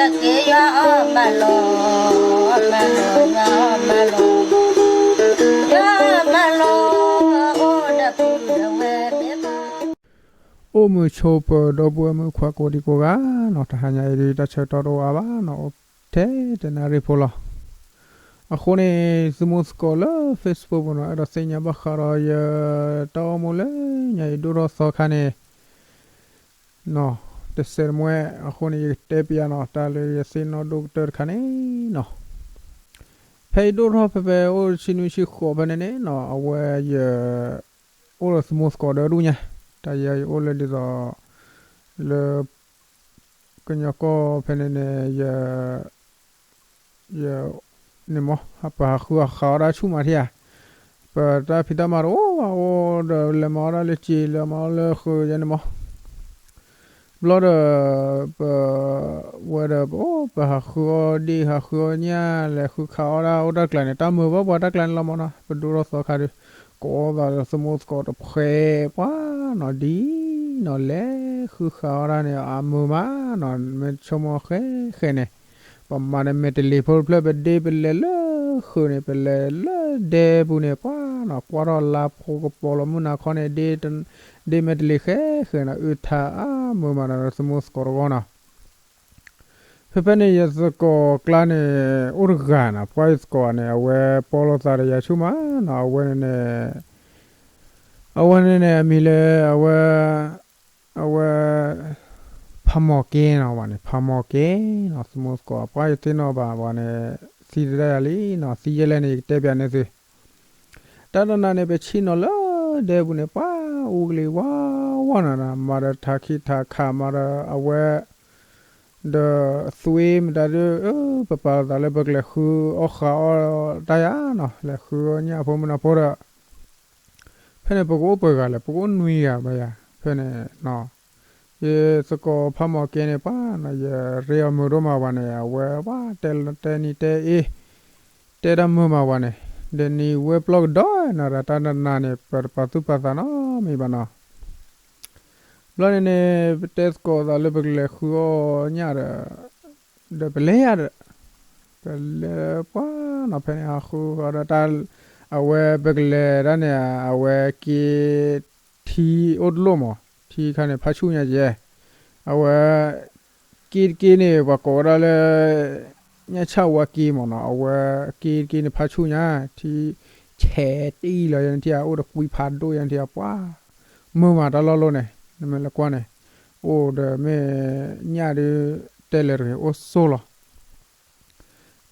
က့ယွၤအီၣ်မးလီၤ, မးလီၤ, ယွၤအီၣ်မးလီၤ, ယွၤအီၣ်မးလီၤ, အိၣ်ဒီးပူဒီးဝဲမ့ၢ်ဘၣ် အိၣ်မုာ်ဆိးပၢၤဒီပုၢ်ဝဲၢ်မုၣ်ခွါကိးဒံကိးဂၤနီၤ, တဟါညါအံၤဒုး တၢ်ဆၢကတီၢ်တအိၣ်အါဘၣ်နီၤ, အိၣ်ထဲတနၣ်ရံၣ်ဖိလီၤ. အဃိန့ၣ် သုမိၢ်သကိးလၢ Facebook ပူၤနီၤ, အဲၣ်ဒိးသ့ၣ်ညါဘၣ်ဃးဒီးယတၢ်အိၣ်မူလၢညါအံၤ ဒိၣ်ထီၣ်သီခါန့ၣ် နီၤ, တစဲးတမှဲ, အဃိန့ၣ် ယကတဲပျးနီၤ တၢ်လၢယသ့ၣ်နီၣ်ဒိၣ်ကတၢၢ်တခါန့ၣ်နီၤ, ဖဲယဒိၣ်ထီၣ်ဖဲဖဲအိၣ်ဆံနွံဆံဃိးဖဲန့ၣ်န့ၣ်နီၤ, အဝဲယ အိၣ်ဒီးသုမိၢ်သကိးဒီဒူၣ်ညါ, တၢ်ယဲယအိၣ်လၢဒ်သိး လၢ ကညီကီၢ်ဖဲန့ၣ်န့ၣ် ယ ယ န့ၣ်မး ပဟးဃုအီၣ်ဃုအီဒၣ်ဆူၣ်မးထံဧါ, ပတၢ်ဖံးတၢ်မၤတအိၣ်ဘၣ်, အိၣ်ဒီးလဲၤမၤအီၣ်ဒၣ်လၢစံာ် လဲၤမၤအီၣ်လၢဃုယဲန့ၣ်မး, ဘျီဒီး ပ ဝဲဒီးပအိၣ် ပဟးဃုအီၣ်ဒ့ၣ် ဟးဃုအီၣ်ညၣ် လဲၤဃုခးအီၣ်ဒၣ်အိၣ်တၢ်ကျါန့ၣ် တၢ်မုာ်ဘၣ်ပှၤတၢ်ကျါန့ၣ်လီၤမးနီၤ, ပဒိၣ်ထီၣ်သီခါဒီး ကိးသးဒီးသုမိၢ်သကိးတဖှဲးပှၤနီၤ, ဒ်နီၤ လဲၤဃုခးအီၣ်ဒၣ်န့ၣ် အမုာ်မးနီၤ, မ့ၢ်ဆိကမိၣ်ဃဲဃဲန့ၣ် ပမၤဒီးမဲာ်တလ့ၤဖိတဖျၢၣ် ပဒ့ပလဲၤလၢဃုာ်န့ၣ် ပလဲၤလၢဒဲပူၤန့ၣ် ပှၤနီၤ ကွၢ်ထီၣ်လါဖိကပီၤလီၤမုၢ်နၤခီန့ၣ် ဒ့မဲာ်တလ့ၤဃဲဃဲနီၤ, အုၣ်ထါအါမုာ်မးနီၤ သုမိၢ်သကိးတဂီၢ်နီၤ. ဖဲဖဲန့ၣ် ယသကိးကျါန့ၣ် အိၣ်တဂၤနီၤ, ပှၤယသကိးန့ၣ် အဝဲပီၣ်လိာ်သးဒီးယၤဆူၣ်မးနီၤ, အဝဲန့ၣ်န့ၣ် အဝဲန့ၣ်န့ၣ် အမံၤလၢ အဝဲ အဝဲ ဖးမီၢ်ကဲနီၤ, ဝဲန့ၣ် ဖးမီၢ်ကဲနီၤ, သုမိၢ်သကိး ပှၤယသ့ၣ်နီၣ်ဘၣ် ဝဲန့ၣ် သံတဒၣ်ယၤလံနီၤ, သံယဲလဲၣ်န့ၣ် ယကတဲပျးန့ၢ်သု တၢ်တနၤန့ၣ် ပဆ့ၣ်နီၤလၢဒဲပူၤန့ၣ် ပှၤအူကလံၤဝါဝါနီၤ, မၤဒီးထးခံထးခး မၤဒီးအဝဲ ဒီးသွံမတၤဒုး ပပာ်လီၤသးလၢပကလဲၤဃုအီၣ်ဃုအီၣ်တၢ်ယၤနီၤ, လဲၤဃုအီၣ်ညၣ်ဖိမုၢ်နၤဖိဒီး ဖဲန့ၣ် ပကအိၣ်ပှဲၤဂၤလဲၣ်, ပကအိၣ်နွံဂၤဘၣ်ယၤ, ဖဲန့ၣ် ယသကိးဖးမီၢ်ကဲန့ၣ် ပှၤနီၤ ယရ့အီၤမုာ်ဒိၣ်မးဝဲန့ၣ်, အဝဲပှၤတဲတဲနံၤတဲအ့ တဲတၢ်မုာ်မးဝဲန့ၣ်, ဒီးနံၤဝဲပျီၢ်ကဒီးနီၤ, ဒီးတၢ်နနၤန့ၣ် ပတပာ်သူၣ်ပာ်သးနီတမံၤဘၣ်နီၤ. ဘျီန့ၣ်န့ၣ် ပတဲသကိးသးလၢပကလဲၤဃုအီၣ်ညၣ်ဒီး ဒီးပလဲၤယၤဒီး ပလဲၤပှၤနီၤ, ဖဲန့ၣ် ဟးဃုဃီဒီးတၢ် အဝဲပကလဲၤဒၣ်န့ၣ် အဝဲက့ ထံအိၣ်တလိၣ်မး, ထံခါန့ၣ် ဖးဆူၣ်ညါကဲ, အဝဲ က့တက့န့ၣ် ပှၤကိးဝဲဒၣ်လၢ ညၣ်ဆၣ်ဝါက့မးနီၤ, အဝဲက့တက့န့ၣ် ဖးဆူၣ်ညါ ထံ ဆဲးတံၢ်လီၤယဲန့ၣ်ထံဧါ, အိၣ်ဒီးကွံဖးဒိၣ်ယဲန့ၣ်ထံဧါ, ပှၤ မုာ်မးတၢ်လီၢ်လိၤန့ၣ်, နမ့ၢ်လဲၤကွၢ်န့ၣ် အိၣ်ဒီးမ့ၢ်ညၣ်ဒုး တဲလဲၤတဂ့ၤ အိၣ်ဆိလီၤ.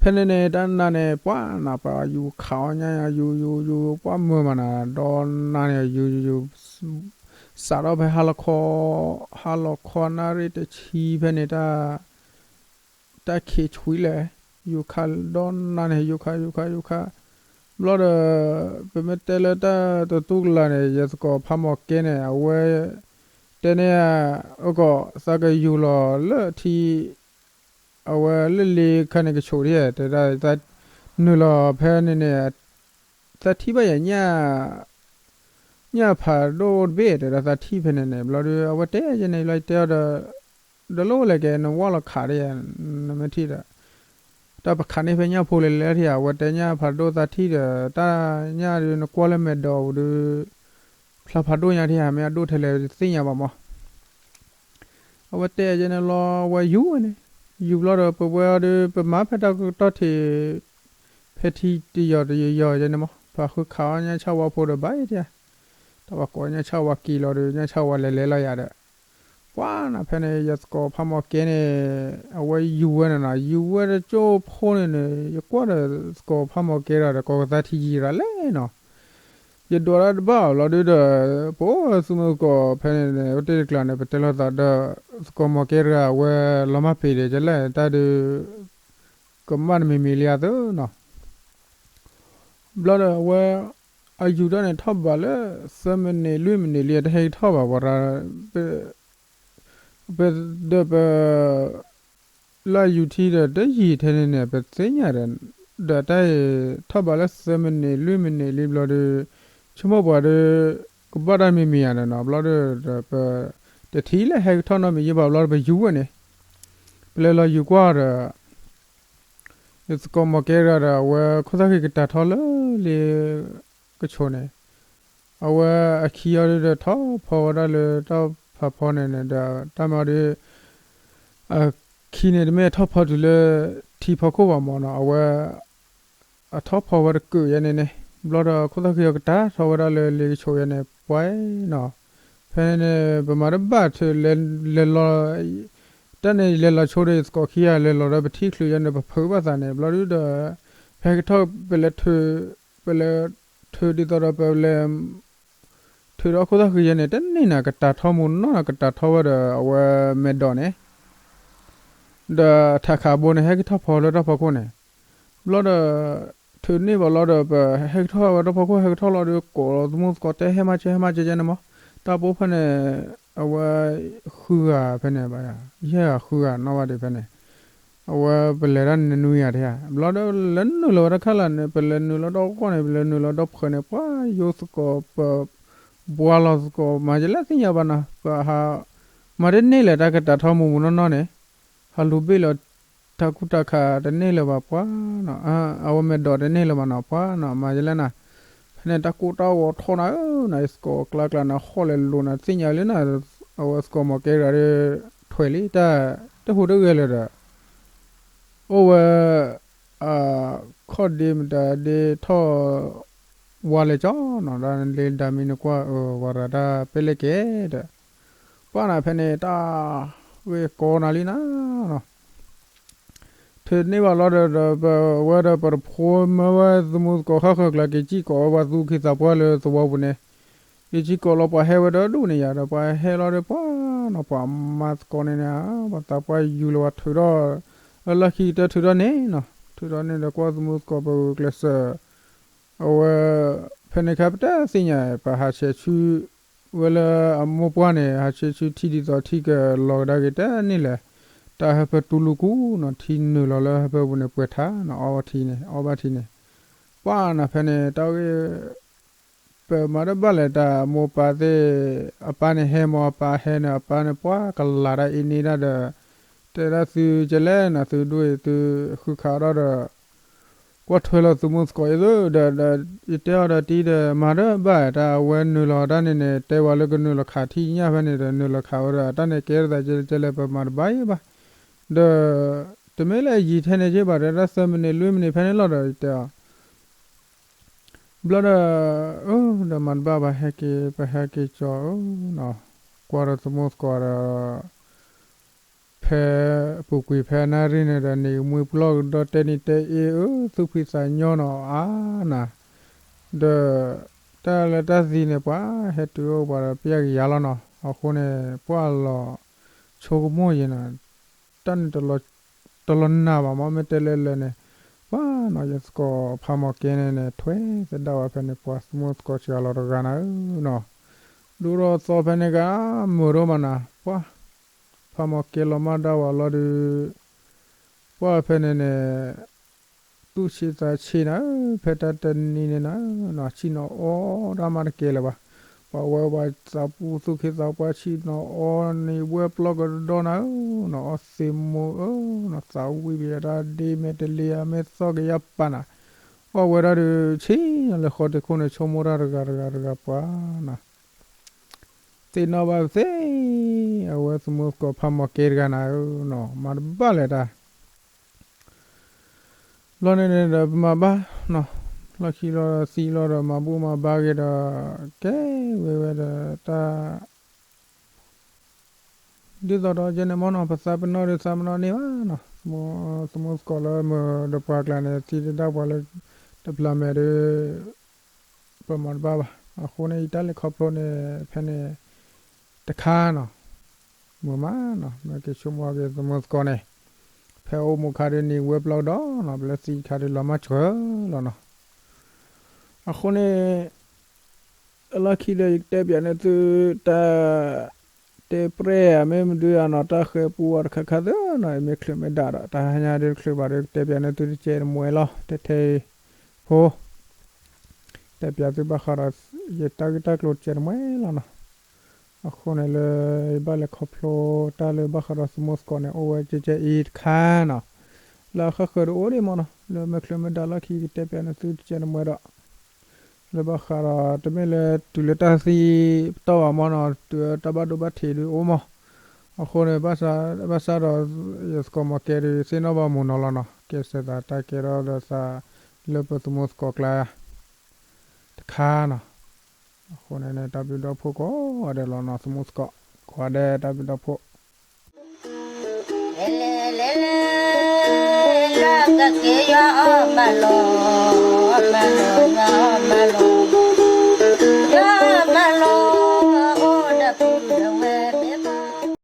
ဖဲန့ၣ်န့ၣ် တၢ်နၤန့ၣ် ပှၤနီၤ ပယူၤခးအီၣ်ညၣ် ယူၤယူၤယူၤ ပှၤမုာ်မးနီၤ, ဒီးနၤန့ၣ် ယူၤယူၤယူၤ စးထီၣ်ဖဲဟါလီၤခီ ဟါလီၤခီနၣ်ရံၣ်တဆံဖဲန့ၣ် တၢ် တၢ်ခံးဆှံလဲၣ်, ယူၤခးဒီးနၤန့ၣ် ယူၤခး ယူၤခး ယူၤခး, ဘျီဒီး ပမ့ၢ်တဲလၢတၢ်တတူၢ်ကလာ်န့ၣ် ယသကိးဖးမီၢ်ကဲန့ၣ် အဝဲ တဲန့ၢ် အကီး သးကယူၤလီၤလၢထံ အဝဲလၢလ့ခါန့ၣ်ကဆိးဒ် တဲဒၣ် နုာ်လီၤဖဲန့ၣ်န့ၣ် သးထံၣ်ဘၣ်ယၤ ညၣ်ဖးဒိၣ်တဘ့ၣ် တဲဒၣ် သးထံၣ်ဖဲန့ၣ်န့ၣ် ဘျီဒီး အဝဲတဲယဲန့ၣ် ဘျီတဲအီၤဒီး ဒီးလၢအိၣ်လဲၣ်ကဲ နဝၢ်လီၤခးဒ် နမ့ၢ်ထံၣ်ဒီး တၢ်ပခးန့ၢ်ဖဲညၣ်ဖိလဲၤလဲၤထံၣ်ဧါ, အဝဲတဲညၣ်ဖးဒိၣ် သးထံၣ်ဒီး တၢ်ညၣ်ဒုး နကွၢ်လၢမဲာ်ဒိးပူၤဒုး ဖျါဖးဒိၣ်ညါထံၣ်ဧါ မ့ၢ်အဒိၣ်ထဲလဲၣ် တသ့ၣ်ညါဘၣ်မး. အဝဲတဲယဲန့ၣ်လီၤ အဝဲယူၤဝဲန့ၣ်, ယူၤဘျီဒီး ပဝဲအီၤဒီး ပမၤဖဲတၢ်ကတီၢ်ထံး ဖဲထံတယီၤတယီၤယဲန့ၣ်မး ပှၤဃုခးအီၣ်ညၣ်ဆၣ်ဝါဖိဒီးဘၣ်ယဲထံဧါ, တၢ်ပှၤကိးညၣ်ဆၣ်ဝါက့ၤလီၤဒီး ညၣ်ဆၣ်ဝါလဲၤလဲၤလီၤယၤဒီး ပှၤနီၤ ဖဲန့ၣ် ယသကိးဖးမီၢ်ကဲန့ၣ် အဝဲယူၤဝဲန့ၣ်နီၤ, ယူၤဝဲတကၠိဖိန့ၣ်န့ၣ် ယကွၢ်ဒီးသကိးဖးမီၢ်ကဲဒီး ကိးကသါထံယံၤရၤလဲၣ်နီၤ. ယဒွးတၢ်တဘၣ်အီၤလီၤဒုဒီး ပအိၣ်သုးမုၢ်သကိးဖဲန့ၣ်န့ၣ် အိၣ်တ့ၢ်တကျါန့ၣ် ပတဲလိာ်သးဒီး သကိးမီၢ်ကဲတဂၤ အဝဲလီၤမၢ်ပ့ၤဒီး ကလဲၣ် တၢ်ဒုး ကမၣ်တမံၤမံၤလံအသိးနီၤ. ဘျီဒီးအဝဲ အယူၤတၢ်န့ၣ် ထီၣ်ဘးလၢ သၢမံးနံး လွံၢ်မံးနံးလံ တဟဲကထီၣ်ဘၣ်ပှၤ ပ ဒီးပ လၢအယူၤထံဒီး တယံာ်ထဲန့ၣ်န့ၣ် ပသ့ၣ်ညါဒီး ဒီးတၢ်အံၤ ထီၣ်ဘးလၢ သၢမံးနံး လွံၢ်မံးနံးလံဘျီဒီး ဆိကမိၣ်ပှၤဒီး ကဘၣ်တၢ်မံၤမံၤဧါန့ၣ်နီၤ ဘျီဒီး ပ တထံၣ်လၢဟဲကထီၣ်နီတမံၤယံဘၣ် ဘျီဒီးပယူၤဝဲန့ၣ် ပလဲၤလီၤယူၤကွၢ်ဒီး ယသကိးမီၢ်ကဲတဂၤဒီး အဝဲခိၣ်သၣ်ဃံကတၢၢ်ထီၣ်လၢလ့ကဆိးန့ၣ်, အဝဲအခံအီၤဒုဒီးထီၣ်ဖီဝဲဒၣ်လၢတၢ်ဖးဖီန့ၣ်န့ၣ်ဒီး တၢ်မၤအီၤဒု အခံန့ၣ်တမ့ၢ်ထီၣ်ဖီတုၤလၢထံဖီခိၣ်ဘၣ်မၢ်နီၤ, အဝဲ အထီၣ်ဖီဝဲတကုးယဲန့ၣ်န့ၣ်, ဘျီဒီးခိၣ်သၣ်ဃံအီၤကတၢၢ်ထီၣ်ဝဲဒၣ်လၢလ့ကဆိးယဲန့ၣ် ပှၤနီၤ, ဖဲန့ၣ်န့ၣ် ပမၤတဘၣ်ထုးလဲၤလီၤ တၢ်န့ၣ် လဲၤလီၤဆိဒီးယသကိးခံဂၤ လဲၤလီၤဒီးပထံၣ်ချုးယဲန့ၣ် ပဖုးဘၣ်သးန့ၣ် ဘျီဒုဒီး ဖဲဟဲကထီၣ် ပလဲၤ ပလဲၤထုးဒ်သိးဒီးပလဲၤ ထုးဒီးခိၣ်သၣ်ဃံယဲန့ၣ် တန့ၢ်နၤ ကတၢၢ်ထီၣ်မူနီၢ်နီၢ် ကတၢၢ်ထီၣ်ဝဲဒီးအဝဲမဲာ်ဒိးန့ၣ် ဒီးထးခးဘိန့ၣ် ဟဲက့ၤထီၣ်ဖီလၢတၢ်ဖီခိၣ်န့ၣ်, ဘျီဒီး ထုးန့ၢ်ဘၣ်လီၤဒီး ပဟဲက့ၤထီၣ်ဝဲတၢ်ဖီခိၣ် ဟဲက့ၤထီၣ်လီၤဒီး ကိးလီၤသမူသကိးတဲ ဟဲမၤစၢၤ ဟဲမၤစၢၤယဲန့ၣ်မး, တၢ်ပိၢ်ဖဲန့ၣ် အဝဲ ဃုဂၤဖဲန့ၣ်ဘၣ်ယၤ ယဲၢ်ဂၤဃုဂၤနီၣ်ဘၣ်ဒံးဖဲန့ၣ်, အဝဲပလဲၤတၢ်န့ၣ်နွံဂၤတယၤ ဘျီဒီးလဲၤနုာ်လီၤဝဲတၢ်ခါလၢာ်န့ၣ် ပလဲၤနုာ်လီၤဒီကီၢ်န့ၣ် ပလဲၤနုာ်လီၤဒီဖှဲးန့ၣ် ပှၤယိသကိးပ ဘှါလီၤသကိး မၤယလဲၣ်သ့ၣ်ညါဘၣ်နီၤ ပဟး မၤတန့ၢ်လၢၤတၢ်ကတၢၢ်ထီၣ်မူမူနီၢ်နီၢ်န့ၣ်, ဟးလူၤဘ့ၣ်လီၤ တၢ်ကူတၢ်ခးတန့ၢ်လၢၤဘၣ်ပှၤနီၤ, အဝဲမဲာ်ဒိးတန့ၢ်လၢၤဘၣ်နီၤပှၤနီၤ မၤယလဲၣ်နၤ, ဖဲန့ၣ်တၢ်ကိၢ်တၢ်ဂီၤထီၣ်နၤဧၢနီၤ ယသကိးကျါကျါန့ၣ် ဟီၣ်လဲၤလိၤနၤသ့ၣ်ညါလံနီၤ, အဝဲသကိးမီၢ်ကဲတဂၤဒီး ထွဲးလံ တၢ်တဟူးတဂဲၤလၢၤဒီး အိၣ်ဝဲ ခီၣ်ဒ့မတၤဒ့ထီၣ် ဝါလဲၤကၠီနီၤ ဒ်လၢဒၣ်မံနကွၢ်အၢ ဝၤရၤတၢ်ပဲလဲၣ်ကဲဒီး ပှၤနၤဖဲန့ၣ် တၢ်ဂ့ၢ်ကီနၤလံနၤနီၤ, ထုးန့ၢ်ဘၣ်လီၤဒီး ပဝဲဒီးပတဖိမၢဝဲသမူသကိးဃၣ်ဃၢၤကျါ က့ၤစံၣ်ကိးဝဲပှၤသူၣ်က့သးပှၢ်လၢသဝီပူၤန့ၣ်, က့ၤစံၣ်ကိးလီၤပှၤဟဲဝဲဒီးဒူၣ်န့ၣ်ယၤဒီး ပှၤဟဲလီၤဒီးပှၤနီၤ ပှၤမၤသကိးန့ၣ်န့ၣ် ပှၤသးပှၢ်ယူၤလီၤပှၤထုးထီၣ် လၢလီၢ်ခံကတၢၢ်ထုးထီၣ်န့ၣ်နီၤ ထုးထီၣ်န့ၣ်ဒီးကွၢ်သမူသကိးပဂုာ်ကျဲးစၢး အဝဲ ဖဲန့ၣ်ခါပတသ့ၣ်ညါ ပဟးဆဲးဆူ ဝဲလၢအမိၢ်ပှၢ်န့ၣ် ဟးဆဲးဆူထံဒ်သိးထံကလီၤကဒါက့ၤတန့ၢ်လဲၣ်, တၢ်ဟၢဖၢတူလူကူနီၤ ထံနုာ်လီၤလၢဟၢဖၢပူၤန့ၣ် ပှဲၤထါနီၤ အီထံန့ၣ် အီဘၣ်ထံန့ၣ်, ပှၤနၤဖဲန့ၣ် တၢ်ဂ့ၢ် ပမၤတဘၣ်လဲၣ် တၢ်မိၢ်ပၢ်သ့ၣ် အပၢ်န့ၣ်ဟဲမၢ် အပၢ်ဟဲန့ၣ် အပၢ်န့ၣ် ပှၤကလၤတၢ်အ့န့ၢ်တၢ်ဒီး တဲဒၣ်သုကလဲၣ်နၤ သုဒိၣ်အံၤ သုဃုခးထီၣ်ဒီး ကွၢ်ထွဲလီၤသမူသကိးအံၤသၢဒီး ယတဲအီၤဒီးတံၤဒီး မၤတဘၣ်တၢ်အဝဲနုာ်လီၤတၢ်န့ၣ်န့ၣ် တဲဝဲလၢကနုာ်လီၤခးထံၣ်ညၣ်ဖဲန့ၣ်ဒီး နုာ်လီၤခးဝဲဒီး တၢ်န့ၣ်ကဲထီၣ်သးကဲလဲၣ် ပမၤတဘၣ်ယဲဘၣ်, ဒီး တမ့ၢ်လၢယံာ်ထဲန့ၣ်က့ဘၣ်ဒီး တၢ်သၢမံးနံးလွံၢ်မံးနံးဖဲန့ၣ်လီၤဒီး ယတဲအီၤ ဘျီဒီး အၢ ဒီးမၤတဘၣ်ဘၣ် ဟဲက့ၤ ပဟဲက့ၤကၠီၤအၢနီၤ, ကွၢ်ဒီးသမူသကိးဒီး ဖဲအပူၤကွံာ်ဖဲအနၣ်ရံၣ်န့ၣ်ဒီး နံၤကမှံပျီၢ်ကဒီးတဲနံၤတဲအ့ၣ်အၢ သူၣ်ဖှံသးညီနီၤအါနၤ, ဒီး တၢ်လၢတၢ်သံန့ၣ် ပှၤဟဲတုၤအိၣ်ပှၤဒီးပျၢ်ကယၤလီၤနီၤ, အဃိန့ၣ် ပှၤလီၤ ဆိကမိၣ်ယဲနီၤ, တၢ်န့ၣ် တလီၤနာ်ဘၣ်မ့ၢ် မ့ၢ်တဲလဲၣ်လဲၣ်န့ၣ်, ပှၤနီၤ ယသကိးဖးမီၢ်ကဲန့ၣ်န့ၣ် ထွဲသဒၣ်ဝဲဖဲန့ၣ် ပှၤသမူသကိးစှၤလီၤတဂၤနၤဧၢနီၤ, ဒိၣ်ထီၣ်သီဖဲန့ၣ်ဂၤ မုာ်ဒိၣ်မးနၤ, ပှၤ ဖးမီၢ်ကဲလီၤမၢ်ဒၣ်ဝဲလီၤဒီး ပှၤဖဲန့ၣ်န့ၣ် သူၣ်ဆံးသးဆံးနၤဧၢ, ဖဲတၢ်တနံၤန့ၣ်နၤ, ဆံးနီၤအီဒၣ်မးတကဲလၢၤဘၣ်, ပှၤဝဲပှၤသးပူသူၣ်က့သးပှၢ်ဆံးနီၤအီန့ၣ် ဝဲပျီၢ်ကဒီနၤဧၢ, နီၤအီသ့ၣ်မိၢ်ဧၢ, နီၤသးဝံၣ်ဘၣ်ယၤတၢ်ဒ့မဲာ်တလ့ၤယၤမဲာ်သီၣ်က့ၤယၤပာ်နၤ, ပှၤဝဲဒၣ်ဒီးဆံးနီၤလၢဃီတခိၣ်န့ၣ် ဆိကမိၣ်တၢ်တဂၤတဂၤတဂၤပှၤနၤ သ့ၣ်နီၣ်ဘၣ်သ့, အဝဲသမူသကိးဖးမီၢ်ကဲတဂၤနၤဧၢနီၤ မၤတဘၣ်လဲၣ်တၢ်, ဘျီန့ၣ်န့ၣ်ဒီးပမၤဘၣ်နီၤ, လီၢ်ခံလီၤဒီးသံလီၤဒီးမၤဘူၣ်မၤဘါက့ၤဒီး ကဲဝဲဝဲဒီးတၢ် ဒ်သိးဒီးယဲန့ၣ်မ့ၢ်နီၤ ပသးပ့ၤနီၣ်ဒီးသးပ့ၤနီၣ်န့ၢ်ဘၣ်နီၤ, သမူသကိးလၢမုာ်ဒီးပှၤကျါန့ၣ် သံတဒၣ်ပှၤလၢ တဖျးမဲာ်ဒီး ပမၤတဘၣ်ဘၣ်. အဃိန့ၣ် ယတၢ်လဲၤခီဖျိန့ၣ် ဖဲန့ၣ်တခါနီၤ, မုာ်မးနီၤ, မ့ၢ်က့ၤဆိကမိၣ်က့ၤသမူသကိးန့ၣ်, ဖဲအိၣ်မူခါဒီးနံၤဝဲပျီကဒီနီၤ, ပလၢသံခါဒီးလီၤမၢ်ဆှၢလီၤနီၤ. အဃိန့ၣ် အလီၢ်ခံဒီးယကတဲပၠးန့ၢ်သု တၢ် တဲပြဲၢ်ဧါ မ့ၢ်မဒုဧါနီၤ, တၢ်ဃဲၤပူအီၤတခါခါသၢနီၤ, မ့ၢ်ချုးမ့ၢ်ဒၣ်ဒီး တၢ်ဟါညါဒုးတချုးဘၣ်ဒီး ကတဲပၠးန့ၢ်သုတကဲးတမှဲလီၤ. ထဲထဲအံၤဖိ တဲပၠးသုဘၣ်ဃးဒီး ယတၢ်ဂ့ၢ်တၢ်ကျိၤတကဲးတမှဲလီၤနီၤ. အဃိန့ၣ်လၢ ယဘၣ်လဲၤခီဖျိတၢ်လၢဘၣ်ဃးဒီးသမူသကိးန့ၣ် အိၣ်ဝဲကဲကဲအံၤတခါနီၤ. လၢအဃၣ်ဃၢၤတအိၣ်ဒံးမးနီၤ, လၢမ့ၢ်ချုးမ့ၢ်ဒါလီၢ်ခံ ကတဲပျးန့ၢ်သုတကဲးတမှဲဒီး လၢဘၣ်ဃးဒီး တမ့ၢ်လၢတုၤလၢတၢ်သံပတီၢ်ဘၣ်မးနီၤ, တုၤတၢ်ဘၣ်ဒိဘၣ်ထံးဒုးအိၣ်မး. အဃိန့ၣ် ဘၣ်ဆၣ်ဒီး ယသကိးမီၤကဲဒုး သ့ၣ်နီၣ်ဘၣ်မုာ်နီၤလီၤနီၤ, ကဲစဲးသးတၢ်ကဲထီၣ်ဒီးသးလၢပသမူသကိးကျါတခါနီၤ. အဃိန့ၣ်န့ၣ် တၢ်ဘျုးဒိၣ်ဖိကိးဂၤဒဲးလီၤနီၤ, သမူသကိးကိးဂၤဒဲး တၢ်ဘျုးဒိၣ်ဖိ လဲၤလဲၤလဲၤလဲၤ လၢကက့ၤယွၤအီၣ်မၤလိ မၤလိ ယွၤအီၣ်မၤလိ